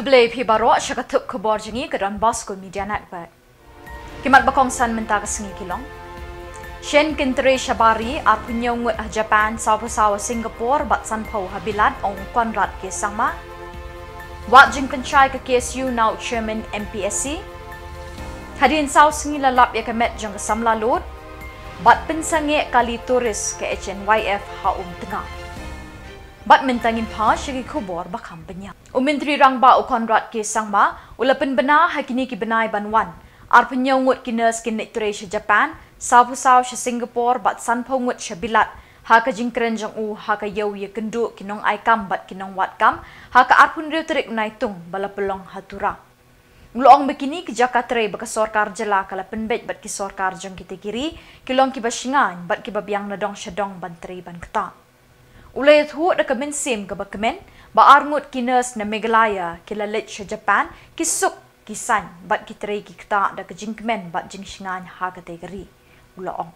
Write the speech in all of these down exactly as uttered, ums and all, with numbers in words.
Khublei phi baroh sha ka thup khubor jong ngi ka Don Bosco Media Network. Ki mat ba kongsan mynta ka sngi ki long: Shen kin trei shabar ri, arphew hynñiew ngut ha Japan, sawphew saw ha Singapore bad sanphew ha Bilat, ong Conrad K Sangma. Wad jingpynshai ka KSU na u chairman MPSC. Hadien saw sngi la lap ïa ka met jong ka samla lut. Bad pynsangeh kali tourist ka HNYF ha Umtnga. Bad mynta ngin phai sha ki khubor ba kham bniah. U Myntri Rangbah u Conrad K Sangma u la pynbna ha kine ki bnai ban wan, arphew hynñiew ngut ki nurse kin leit trei sha Japan, sawphew saw sha Singapore bad sanphew ngut sha Bilat, ha ka jingkren jong u ha ka ïew ïakynduh ki nongai kam bad ki nongwad kam ha ka arphew hynriew tarik Naitung ba la pynlong ha Tura. U la ong ba kine ki jaka trei ba ka sorkar jylla ka la pynbeit bad ki sorkar jong kita ki ri ki long kiba shngaiñ bad kiba biang na dong sha dong ban trei ban ktah. U la ïathuh da ka mynsiem kaba kmen ba arngut ki nurse na Meghalaya ki la leit sha Japan, ki suk, ki saiñ bad ki trei ki ktah da ka jingkmen bad jingshngaiñ ha katei ka ri, u la ong.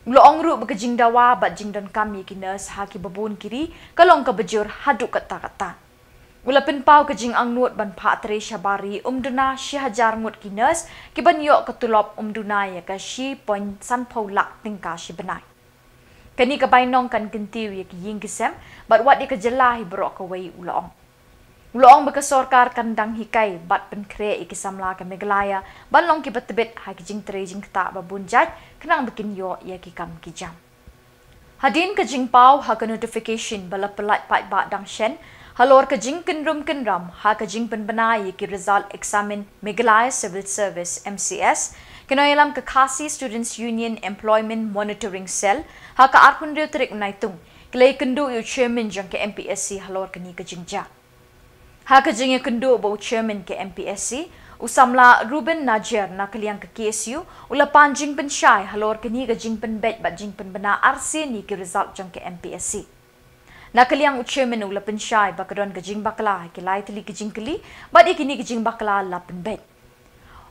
U la ong ruh ba ka jingdawa bad jingdonkam ïa ki nurse ha kiba bun ki ri ka long kaba jur haduh katta katta. U la pynpaw ka jingangnud ban phah trei shabar ri, ym duna shi hajar ngut ki nurse, ki ban ïoh ka tulop ym duna ïa ka shi point sanphew lak tyngka shi bnai. Kane ka bainong kan kyntiew ïa ki ïing ki sem bad wat ïa ka jylla hi baroh kawei, u la ong. U la ong ba ka sorkar kan dang hikai bad pynkhreh ïa ki samla ka Meghalaya ban long kiba tbit ha ki jingtrei jingktah ba bun jait khnang ba kin ïoh ïa ki kam ki jam. Hadien ka jingpaw ha ka notification ba la pyllait paidbah dang shen halor ka jingkynrum kynram ha ka jingpynbna ïa ki result eksamin Meghalaya Civil Service, MCS, ki nongïalam ka Khasi Students Union Employment Monitoring Cell ha ka arphew hynriew tarik Naitung ki la ïakynduh ïa u chairman jong ka MPSC halor kane ka jingjia. Ha ka jingïakynduh bad u chairman ka MPSC, u samla Ruben Najer na ka liang ka KSU u la pan jingpynshai halor kane ka jingpynbeit bad jingpynbna arsien ïa ki result jong ka MPSC. Na ka liang u chairman u la pynshai ba ka don ka jingbakla ha ki lai tylli ki jingkylli bad ïa kine ki jingbakla la pynbeit.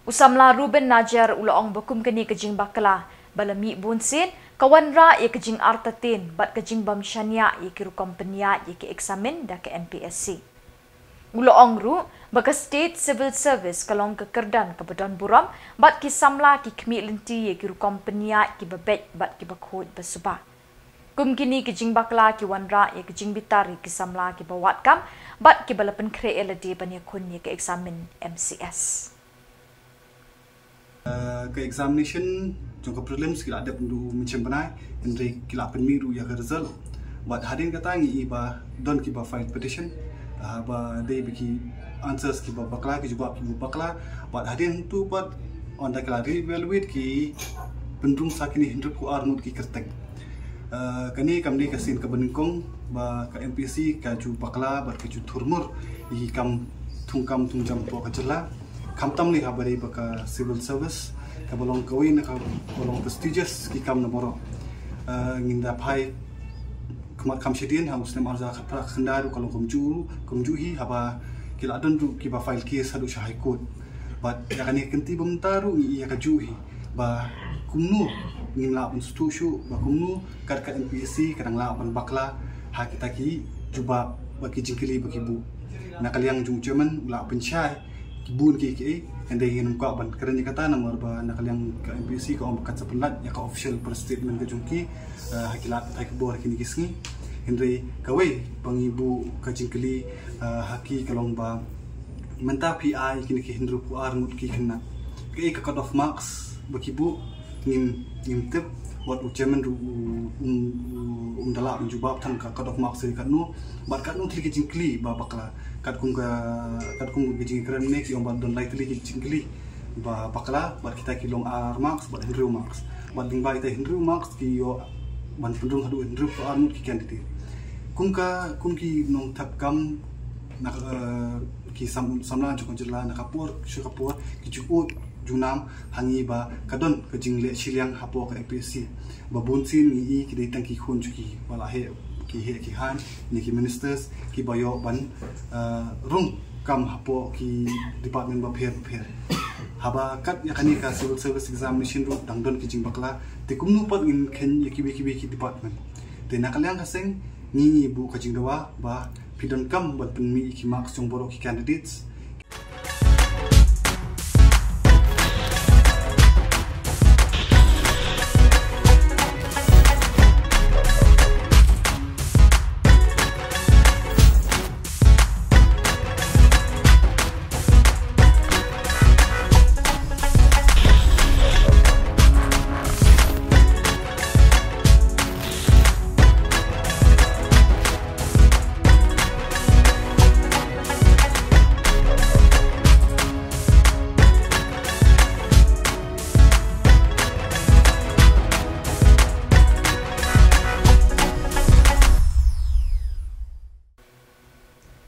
U samla Ruben Najer u la ong ba kum kane ka jingbakla ba la mih bunsien ka wanrah ïa ka jingartatien bad ka jingbym shaniah ïa ki rukom pynïaid ïa ki eksamin da ka MPSC. U la ong ruh ba ka State Civil Service ka long ka kyrdan kaba don burom bad ki samla ki khmih lynti ïa ki rukom pynïaid kiba beit bad kiba khuid ba suba. Kum kine ki jingbakla ki wanrah ïa ka jingbitar ïa ki samla kiba wad kam bad kiba la pynkhreh ïa lade ban ïakhun ïa ka eksamin MCS. Uh, ka examination jong ka prelims ki la dep mynta u Mynshem bnai, hynrei ki la pynmih ruh ïa ka result. Bad hadien kata ngi i ba don kiba file petition, uh, ba dei ba ki answers kiba bakla, ki jubab kiba bakla. Bad hadien tu pat ynda ki la re-evaluate ki pynrung sa kine hynriewphew ar ngut ki kyrteng. Uh, kane kam dei ka sien kaba nyngkong ba ka MPSC ka ju bakla bad ka ju thurmur ïa ki kam thungkam thungjam hapoh ka jylla. Khamtam lei haba dei ba ka civil service kaba long kawei na kaba long prestigious ki kam na baroh. Uh, ngin da phai khmat kham shadien ha u snem arhajar khatphra khyndai ruh ka long kumjuh, kumjuh hi haba ki la don ruh kiba file case haduh sha High Court. Bad ïa kane ka kynti ba mynta ruh ngi ïa ka juh hi ba kumno ngim lah ban sngewthuh shuh ba kumno kat ka MPSC ka dang lah ban bakla ha kita ki jubab bad ki jingkylli ba ki buh. Na ka liang jong u chairman u lah pynshai ki bun kiei kiei, hynrei ngin ym kwah ban kren ïa kata namar ba na ka liang ka MPSC ka ong ba kan sa pynlait ïa ka official press statement ka jong ki, eh, ha ki lad pathai khubor ha kine ki sngi. Hynrei kawei ba ngi buh ka jingkylli, eh, ha ki ka long ba mynta phi ai kine ki hynriewphew ar ngut ki khynnah, kaei ka cut off marks ba ki buh? Ngim, ngim tip. Wat u chairman ruh u, um, um, um da lah ban jubab tang ka cut off marks ïa katno bad katno tylli ki jingkylli ba bakla. Katkum ka, katkum ka jingkren ne ki ong ba don lai tylli ki jingkylli ba bakla, bad kita ki long ar marks bad hynriew marks. Bad lyngba kita hynriew marks ki ïoh ban pynrung haduh hynriewphew ar ngut ki candidate. Kum ka, kum ki nongthep kam na, eh, ki sam-, samla jong ka jylla na ka por sha ka por ki ju ud ju nam ha ngi ba ka don ka jingleh shiliang hapoh ka MPSC. Ba bunsien ngi i ki dei tang ki khun jong ki ba la heh, ki heh ki haiñ ne ki ministers kiba ïoh ban, eh, rung kam hapoh ki department bapher bapher. Haba kat ïa kane ka civil service examination ruh dang don ki jingbakla, te kumno pat ngin kheiñ ïa kiwei kiwei ki department? Te na ka liang ka seng ngi, ngi buh ka jingdawa ba Donkam ban pynmih ïa ki marks jong baroh ki candidates.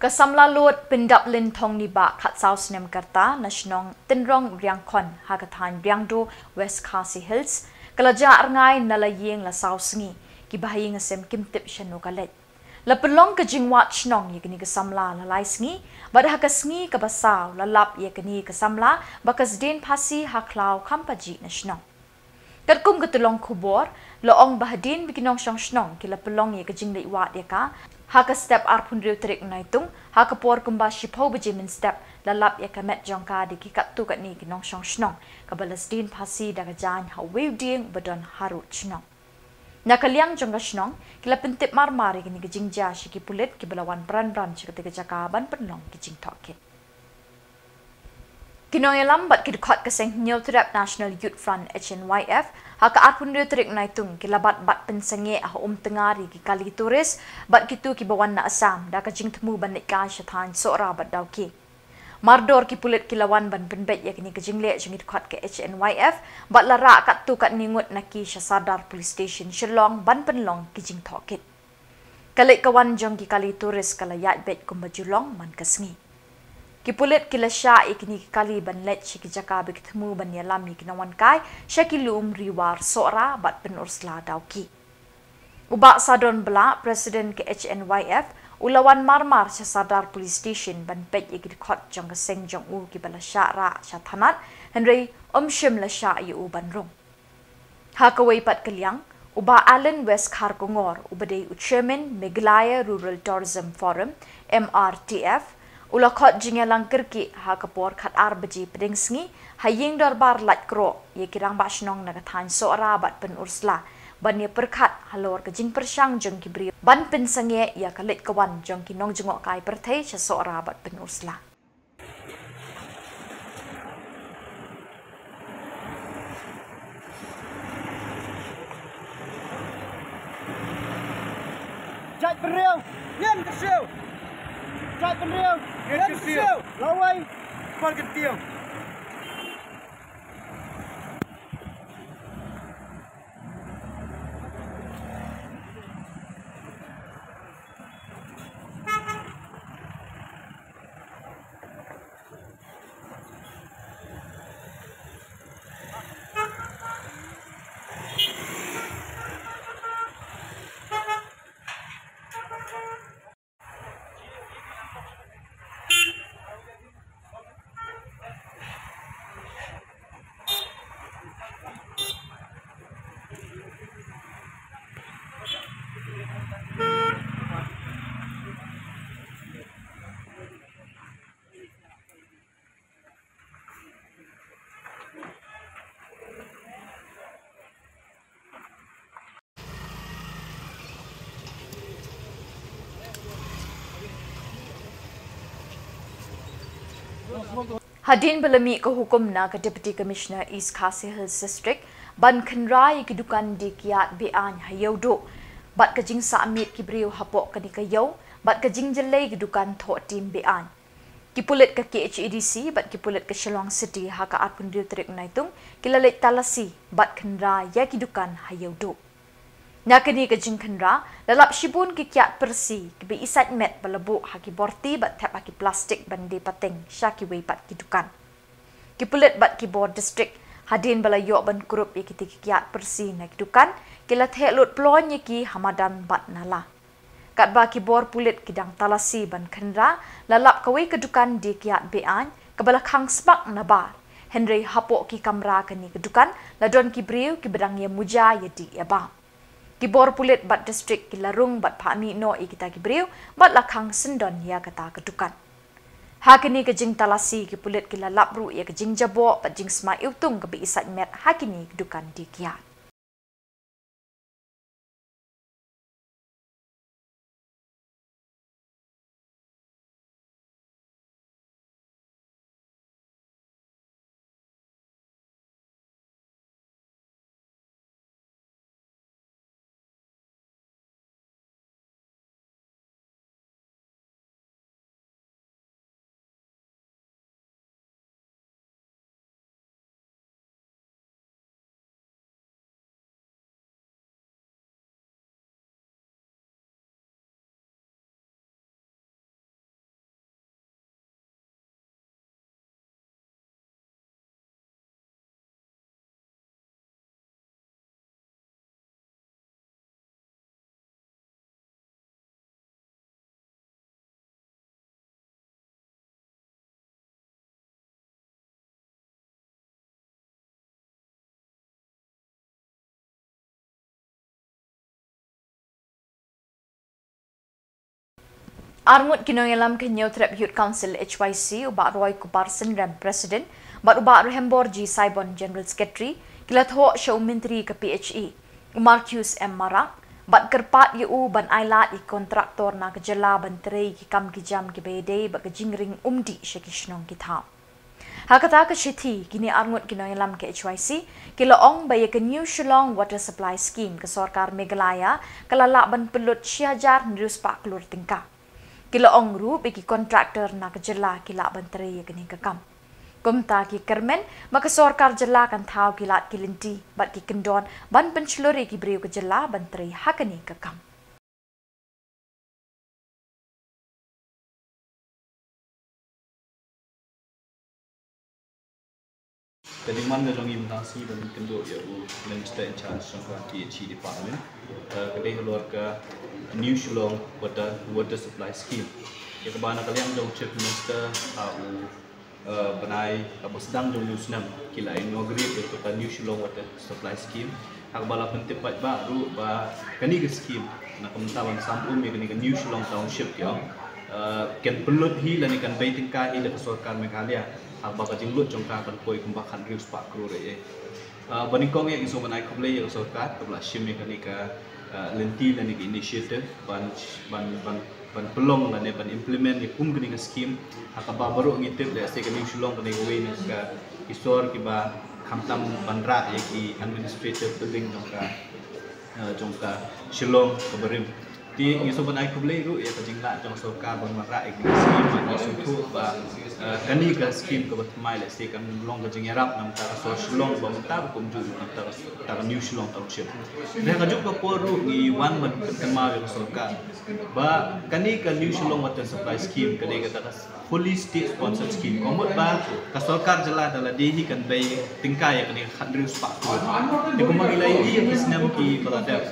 Ka samla lud Pyndap Lynthong Nibah khatsaw snem ka rta na shnong Tynrong Riangkhon ha ka thaiñ Riangdo, West Khasi Hills, ka la jah rngai na la ïing la saw sngi, kiba ha ïing ha sem kim tip shano ka leit. La pynlong ka jingwad shnong ïa kane ka samla la lai sngi, bad ha ka sngi kaba saw la lap ïa kane ka samla ba ka sdien phasi ha khlaw kham pajih na shnong. Katkum ka tyllong khubor, la ong ba hadien ba ki nongshong shnong ki la pynlong ïa ka jingleit wad ïa ka, ha ka step arphew hynriew tarik Naitung, ha ka por kumba shiphew baje mynstep, la lap ïa ka met jong ka da ki katto katne ki nongshong shnong, kaba la sdien phasi da ka jaiñ ha uwei u dieng ba don harud shnong. Na ka liang jong ka shnong, ki la pyntip marmar ïa kane ka jingjia sha ki pulit kiba la wan bran bran sha katei ka jaka ban pynlong ki jingtohkit. Ki nongïalam bad ki dkhot ka seng Hynñiewtrep National Youth Front, H N Y F, ha ka arphew hynriew tarik Naitung, ki la bat bat pynsangeh ha Umtngar ïa ki kali tourist bad kito kiba wan na Assam da ka jingthmu ban leit kai sha thaiñ Sohra bad Dawki. Mardor ki pulit ki la wan ban pynbeit ïa kane ka jingleh jong ki dkhot ka H N Y F, bad la rah katto katne ngut na ki sha Sadar Police Station Shillong ban pynlong ki jingtohkit. Ka leit ka wan jong ki kali tourist ka la ïaid beit kumba ju long man ka sngi. Ki pulit ki la shah ïa kine ki kali ban leit sha ki jaka ba ki thmu ban ïalam ïa ki nongwan kai sha ki lum Ri War Sohra bad Pynursla Dawki. U Bah Sadon Blah, President ka H N Y F, u la wan marmar sha Sadar Police Station ban peit ïa ki dkhot jong ka seng jong u kiba la shah rah sha thanat, hynrei um shym la shah ïa u ban rung. Ha kawei pat ka liang, u Bah Allen West Kharkongor, uba dei u Chairman Meghalaya Rural Tourism Forum, M R T F, u la khot jingïalang kyrkieh ha ka por khatar baje pdeng sngi ha ïing dorbar Laitkroh ïa ki rangbah shnong na ka thaiñ Sohra bad Pynursla, ban ïa pyrkhat halor ka jingpyrshang jong ki briew ban pynsangeh ïa ka leit ka wan jong ki nongjngohkai pyrthei sha Sohra bad Pynursla. Jaitbynriew ngin kyrsiew. Jaitbynriew ngin kyrsiew. Lawei, pon kyntiew. Hadien ba la mih ka hukum na ka Deputy Commissioner East Khasi Hills District ban khynra ïa ki dukan die kiad be-aiñ ha Ïewduh bad ka jingsah miet ki briew hapoh kane ka ïew bad ka jingjyllei ki dukan thoh tim be-aiñ, ki pulit ka K H A D C bad ki pulit ka Shillong City ha ka arphew hynriew tarik Naitung ki la leit talasi bad khynra ïa ki dukan ha Ïewduh. Na kane ka jingkhynra, la lap shibun ki kiad pyrsi kiba isaitmet ba la buh ha ki borti bad thep ha ki plastik ban die pateng sha kiwei pat ki dukan. Ki pulit bad ki bor district, hadien ba la ïoh ban kurup ïa kitei ki kiad pyrsi na ki dukan, ki la theh lut ploiñ ïa ki ha madan bad nala. Katba ki bor pulit ki dang talasi ban khynra, la lap kawei ka dukan die kiad be-aiñ kaba la khang smak nabar. Hynrei hapoh ki kamra kane ka dukan la don ki briew kiba dang ïa muja ïa dih ïa bam. Ki bor pulit bad distrik ki la rung bad phah mih noh ïa kita ki briew bad la khang syndon ïa kata ka dukan. Ha kane ka jingtalasi ki pulit ki la lap ruh ïa ka jingjaboh bad jingsma iwtung kaba i sait met ha kine ki dukan die kiad. Arngut ki nongïalam ka Hynñiewtrep Youth Council H Y C, u Bah Roy Kupar Synrem, President, bad u Bah Rohembor G Saibon, General Secretary, ki la thoh sha u Myntri ka P H E, u Marcuise M Marak, bad kyrpad ïa u ban ailad ïa ki kontraktor na ka jylla ban trei ki kam ki jam kiba ïadei bad ka jingring umdih sha ki shnong ki thaw. Ha kata ka shithi, kine arngut ki nongïalam ka H Y C ki la ong ba ïa ka New Shillong Water Supply Scheme ka sorkar Meghalaya ka la lah ban pynlut shi hajar hynriew spah klur tyngka. Ki la ong ruh ba ki kontraktor na ka jylla ki lah ban trei ïa kane ka kam. Kumta ki kyrmen ba ka sorkar jylla kan thaw ki lad ki lynti bad ki kyndon ban pynshlur ïa ki briew ka jylla ban trei ha kane ka kam. Ka dei man ka jong i mynta shi ban kynduh ïa u Minister in charge jong ka T H E department. Eh, ka dei halor ka New Shillong Water, Water Supply Scheme. Ïa kaba na ka liang jong Chief Minister ha u, eh, bnai kaba sdang jong u snem ki la inaugurate ïa ka New Shillong Water Supply Scheme. Ha kaba la pyntip paidbah ruh ba kane ka scheme na ka bynta ban sam um ïa kane ka New Shillong Township ki ong, eh, kan pynlut hi lane kan bei tyngka hi da ka sorkar Meghalaya. Ha kaba ka jinglut jong ka kan poi kumba khathynriew spah klur eh. Eh, ba nyngkong eh ngi sngewbha ban ai khublei ïa ka sorkar kaba la shim ïa kane ka, eh, lynti lane ka initiative ban, ban, ban ban pynlong lane ban implement ïa kum kane ka scheme. Ha kaba baroh ngi tip lehse ka New Shillong kane kawei na ka ki sor kiba khamtam ban rah ïa ki administrative building jong ka, eh, jong ka Shillong kaba rim. Te ngi sngewbha ban ai khublei ruh ïa ka jinglah jong sorkar ban wanrah ïa kane ka scheme, bad ngi sngewthuh ba, eh, kane ka scheme kaba thymmai lehse kan long ka jingïarap na ka bynta ka sor Shillong ba mynta ba kumjuh na ka bynta ka, ka New Shillong Township. Te ha kajuh ka por ruh ngi wan ban pynkynmaw ïa ka sorkar ba kane ka New Shillong Water Supply Scheme ka dei kata ka fully state sponsored scheme. Ka mut ba ka sorkar jylla da lade hi kan bei tyngka ïa kane ka khathynriew spah klur. Te kumba ngi la ïohi ïa ki snem kiba la dep,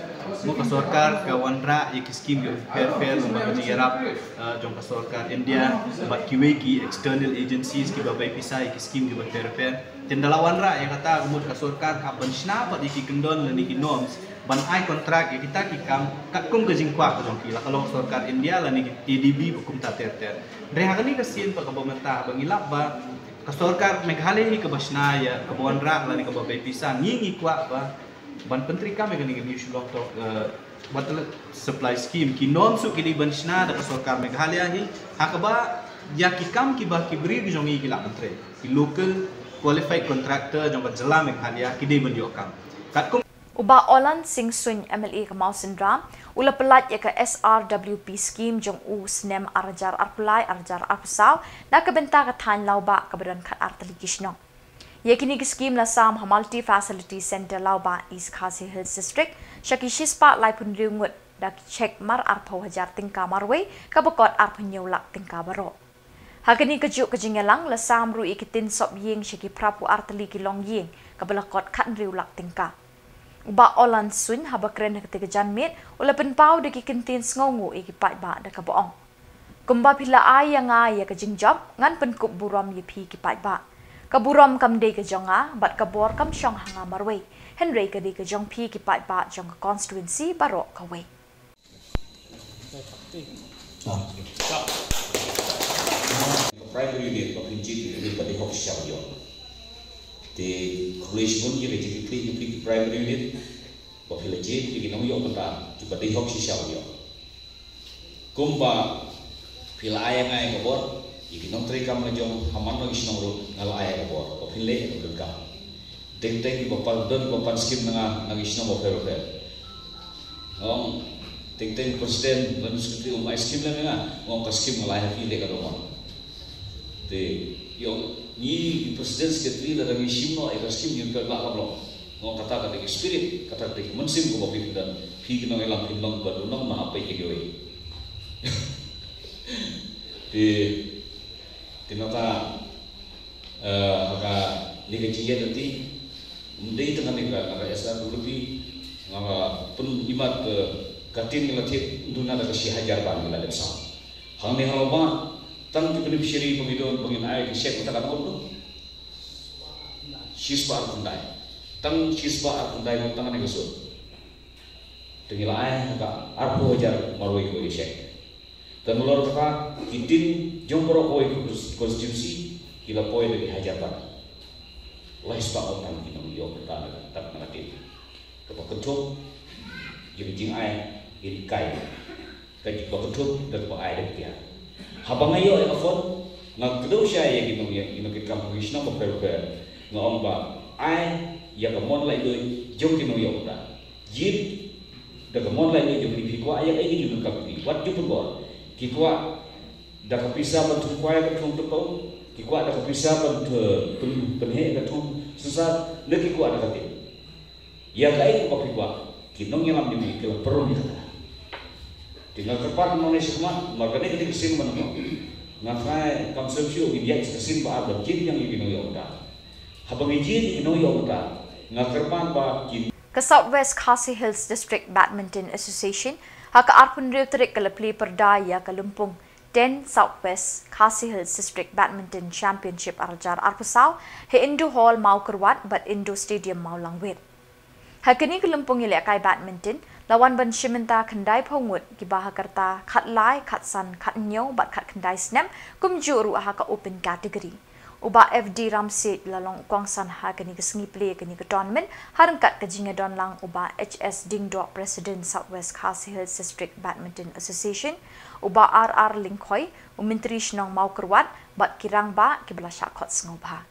mo, ka sorkar ka wanrah ïa ki scheme kiba pher pher lyngba ka jingïarap, eh, jong ka sorkar India bad kiwei ki external agencies kiba bei pisa ïa ki scheme kiba pher pher. Te ynda la wanrah ïa kata, ka mut ka sorkar ka hap ban shna pat ïa ki kyndon lane ki norms ban ai contract ïa kita ki kam katkum ka jingkwah ka jong ki, la ka long sorkar India lane ki A D B ba kumta ter ter. Hynrei ha kane ka sien pat kaba mynta ba ngi lap ba ka sorkar Meghalaya hi kaba shna ïa, kaba wanrah lane kaba bei pisa, ngi ngi kwah ba ban pyntreikam ïa kane ka New Shillong Town, eh, Water Supply Scheme, ki norms ruh ki dei ban shna da ka sorkar Meghalaya hi, ha kaba ïa ki kam kiba ki briew ki jong ngi ki lah ban trei, ki local qualified contractor jong ka jylla Meghalaya ki dei ban ïoh kam. Katkum U Bah Orlan Singh Suin, M L A ka Mawsynram, u la pyllait ïa ka S R W P scheme jong u snem ar hajar arphew lai ar hajar arphew saw na ka bynta ka thaiñ Lawbah kaba don khatar tylli ki shnong. Ïa kine ki scheme la sam ha Multi Facility Centre Lawbah, East Khasi Hills District, sha ki shispah laiphew hynriew ngut da ki cheque mar arphew hajar tyngka marwei kaba kot arphew hynñiew lak tyngka baroh. Ha kane kajuh ka jingïalang la sam ruh ïa ki tin sop ïing sha ki phraphew ar tylli ki longïing kaba la kot khathynriew lak tyngka. U Bah Orlan Singh Suin haba kren ha katei ka janmiet u la pynpaw da ki kyntien sngewnguh ïa ki paidbah da kaba ong, kumba phi la ai ïa nga ïa ka jingjop, ngan pynkup burom ïa phi ki paidbah. Ka burom kam dei ka jong nga bad ka bor kam shong ha nga marwei. Hynrei ka dei ka jong phi ki paidbah jong ka constituency baroh kawei. Primary unit ba phin jied ïa ki ba dei hok shisha ban ïoh. Te khublei shibun ïa ka jingkitkhlieh ïa phi ki primary unit ba phi la jied ïa ki nongïoh bynta kiba dei hok shisha ban ïoh. Kumba phi la ai ïa nga ïa ka bor, ïa ki nongtrei kam la jong ha man la ki shnong ruh nga la ai ïa ka bor ba phin leh ïa ka bor. Teng teng kiba pan don ba pan skim na nga na ki shnong bapher bapher. Nga ong teng teng president lane secretary um ai skim lem ïa nga, nga ong ka skim nga la ai ha phi leh ka dong. Te ïa ong ngi ki president secretary lada ngi shim noh ïa ka skim ngin pynlah ka blok. Nga ong kata ka dei ki spirit, kata ka dei ki mynsiem kaba phi pyndan. Phi ki nongïalam phin long ba duna ma ha peit ïa kiwei. Te te nangta ha kane ka jingïaid lynti ym dei tang kane ka, na ka S R W P nga la pynimat ka tin ngi la thied duna da ka shi hajar bad ngi la dep saw. Hangne ha Lawbah tang ki beneficiary ba ngi don ba ngin ai ki cheque mynta ka dang don shispah arphew khyndai. Tang shispah arphew khyndai ngut tang kane ka sut. Te ngi la ai ha ka arphew hajar marwei kawei ka cheque. Te nalor kata ki tin jong baroh kawei ka constituency ki la poi da ki hajar bad. Lai spah ngut tang ki nongïoh bynta na ka, na ka tin. Kaba kynthup ïa ka jingai ïa ka kai. Ka jingpynthut da kaba ai da ka tiar. Haba nga ïoh ïa ka phone nga kdew shai ïa ki nong ïa ki nongkitkam ki shnong bapher bapher. Nga ong ba ai ïa ka mon laitluid jong ki nongïoh bynta. Jied da ka mon laitluid jong ki, phi kwah ïa kaei ka jingdonkam ki, wat ju pynbor. Ki kwah da ka pisa ban thung khwai ka thung tympew, ki kwah da ka pisa ban pynheh ka thung synsar, ne ki kwah da ka tin. Ïa kaei kaba phi kwah, ki nongïalam jong ngi ki la pynrung ïa kata. Te nga kyrpad ma ngi sha khmat, namar kane ka dei ka sien ba nyngkong. Nga trai kam sngewsih ngin ïaid sha ka sien ba ar ban jied biang ïa ki nongïoh bynta. Haba ngi jied ïa ki nongïoh bynta, nga kyrpad ba ki Ka South West Khasi Hills District Badminton Association ha ka arphew hynriew tarik ka la plie pyrda ïa ka lympung ten South West Khasi Hills District Badminton Championship ar hajar arphew saw ha Indoor Hall Mawkyrwat bad Indoor Stadium Mawlangwit. Ha kane ka lympung ïalehkai badminton la wan ban shim bynta khyndaiphew ngut kiba ha ka rta khatlai, khatsan, khathynñiew bad khatkhyndai snem, kumjuh ruh ha ka open category. U Bah F D Ramsiej la long u kongsan ha kane ka sngi plie kane ka tournament ha ryngkat ka jingïadon lang u Bah H S Diengdoh, President South West Khasi Hills District Badminton Association, u Bah R R Lyngkhoi, u Myntri Shnong Mawkyrwat bad ki rangbah kiba la shah khot sngewbha.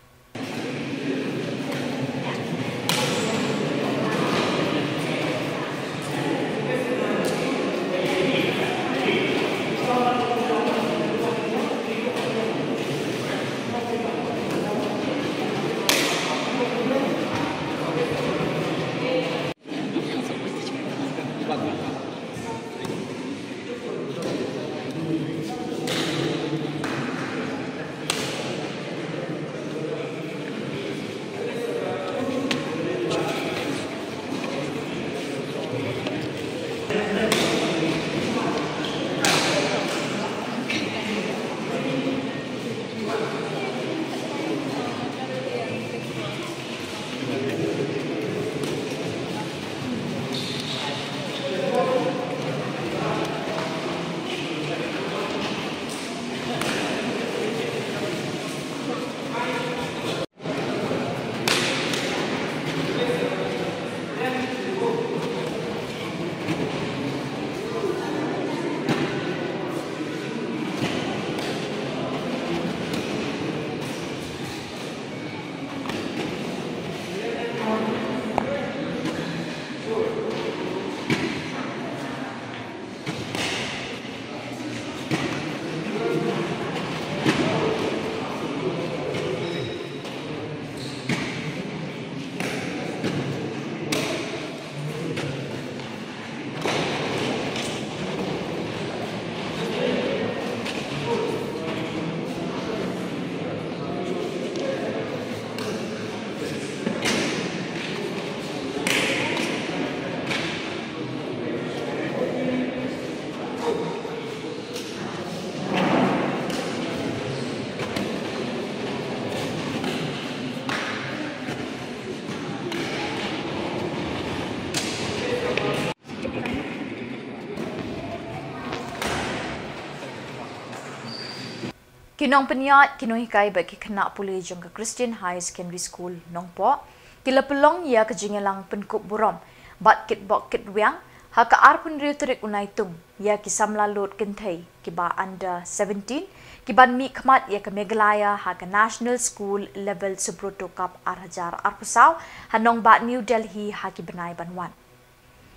Ki nongpynïaid, ki nonghikai bad ki khynnah pule jong ka Christian Higher Secondary School Nongpoh ki la pynlong ïa ka jingïalang pynkup burom bad kitbok kitrwiang ha ka arphew hynriew tarik u Naitung ïa ki samla lud kynthei kiba under seventeen kiban mihkhmat ïa ka Meghalaya ha ka National School Level Subroto Cup ar hajar arphew saw ha nongbah New Delhi ha ki bnai ban wan.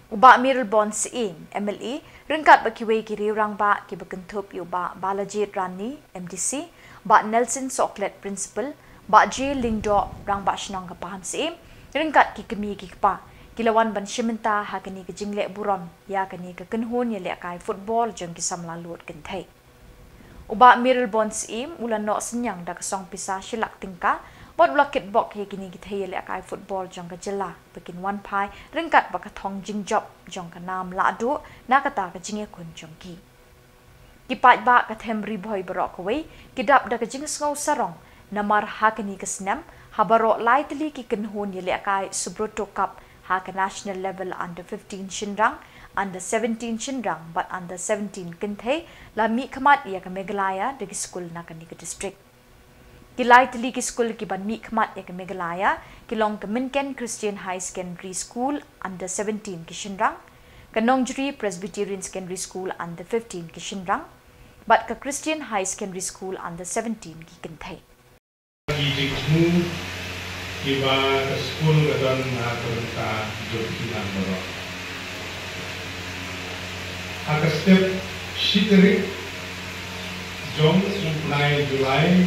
U Bah Mayralborn Syiem, M L A, ryngkat bad kiwei ki riew rangbah kiba kynthup ïa u Bah Balajied Rangney, M D C, Bah Nelson Sohkhlet, Principal, Bah J Lyngdoh, Rangbah Shnong ka Pahamsyiem, ryngkat ki kmie ki kpa, ki la wan ban shim bynta ha kane ka jingleh burom ïa kane ka kynhun ïalehkai football jong ki samla lud kynthei. U Bah Mayralborn Syiem u la noh synñiang da ka song pisa shi lak tyngka bad u la kitbok ïa kine ki thei ïalehkai football jong ka jylla ba kin wan phai ryngkat bad ka thong jingjop jong ka nam lahduh na kata ka jingïakhun jong ki. Ki paidbah ka them Ri Bhoi baroh kawei ki dap da ka jingsngew sarong namar ha kane ka snem ha baroh lai tylli ki kynhun ïalehkai Subroto Cup ha ka national level under fifteen shynrang, under seventeen shynrang bad under seventeen kynthei la mihkhmat ïa ka Meghalaya da ki skul na kane ka district. Ki lai tylli ki skul kiban mihkhmat ïa ka Meghalaya ki long ka Mynken Christian High Secondary School under seventeen ki shynrang, ka Nongjri Presbyterian Secondary School under fifteen ki shynrang bad ka Christian High Secondary School under seventeen ki kynthei. Ki jingthmu kiba ka skul ka don ha ka bynta jong ki nang baroh. Ha ka step shi tarik jong u bnai July,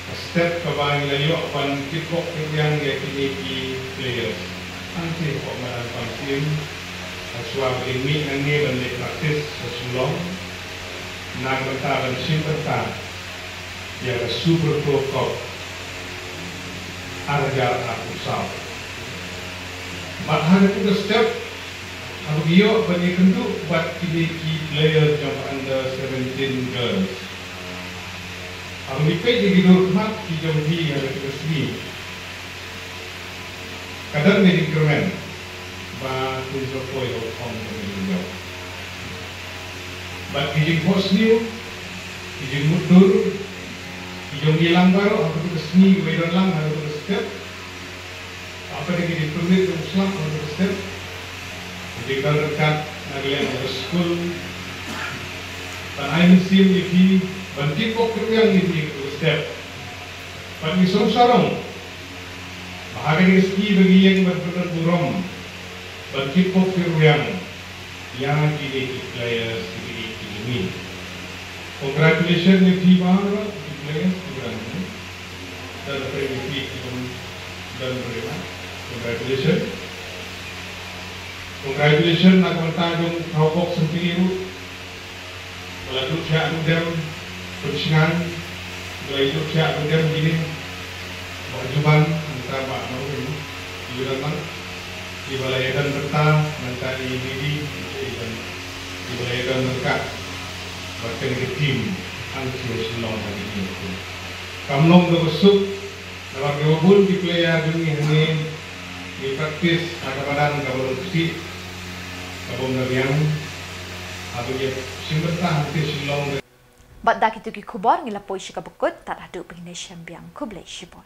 ka step kaba ngi la ïoh ban kitbok kitrwiang ïa kine ki players. Hangtei hapoh madan Pahamsyiem, hashwa ba kin mih nangne ban leit practice sha Shillong na ka bynta ban shim bynta ïa ka Subroto Cup ar hajar arphew saw. Bad ha katu ka step haba ki ïoh ban ïakynduh bad kine ki player jong under seventeen girls, haba ngi peit ïa ki dur khmat ki jong ki ha katu ka sngi, ka don ka jingkyrmen ba ki sa poi ha u thong jong ka jingïap. Bad ki jingphohsniew, ki jingmutdur ki jong ngi lang baroh ha katu ka sngi kiba ïadon lang ha katu ka step. Hapdeng ki jingpynrit jong u slap ha katu ka step, ki jingdon ryngkat na ka liang ka skul ban ai mynsiem ïa phi, ban kitbok kitrwiang ïa phi ha katu ka step. Bad ngi sngewsarong ba ha kane ka sngi ba ngi ïeng ban pyndon burom, ban kitbok kitrwiang ïa kine ki players, kine ki jong ngi. Congratulations ïa phi baroh ki players kiba dang don. Don pyrshah ïa phi ki bym don pyrshah. Congratulations. Congratulations na ka bynta jong u khawbok sngewthuh ruh. Ba la duh thiah duh dem pynshngaiñ, ba la duh thiah duh dem kine. Ba juban nangta ba ma u ki la nang, ki ba la ïadon bynta nangta i didi, i ban, ki ba la ïadon bynta ba teng ka team ang ki Shillong ha kine. Kam long kaba suk namar kiba bun ki player jong ngi hangne ki practice ha ka madan kaba long physique, kaba ym da biang, haba ngi shim bynta hangtei Shillong. Bad da kitu ki khubor ngi la poi sha kaba kut, tad haduh ba ngin ïashem biang, khublei shibun.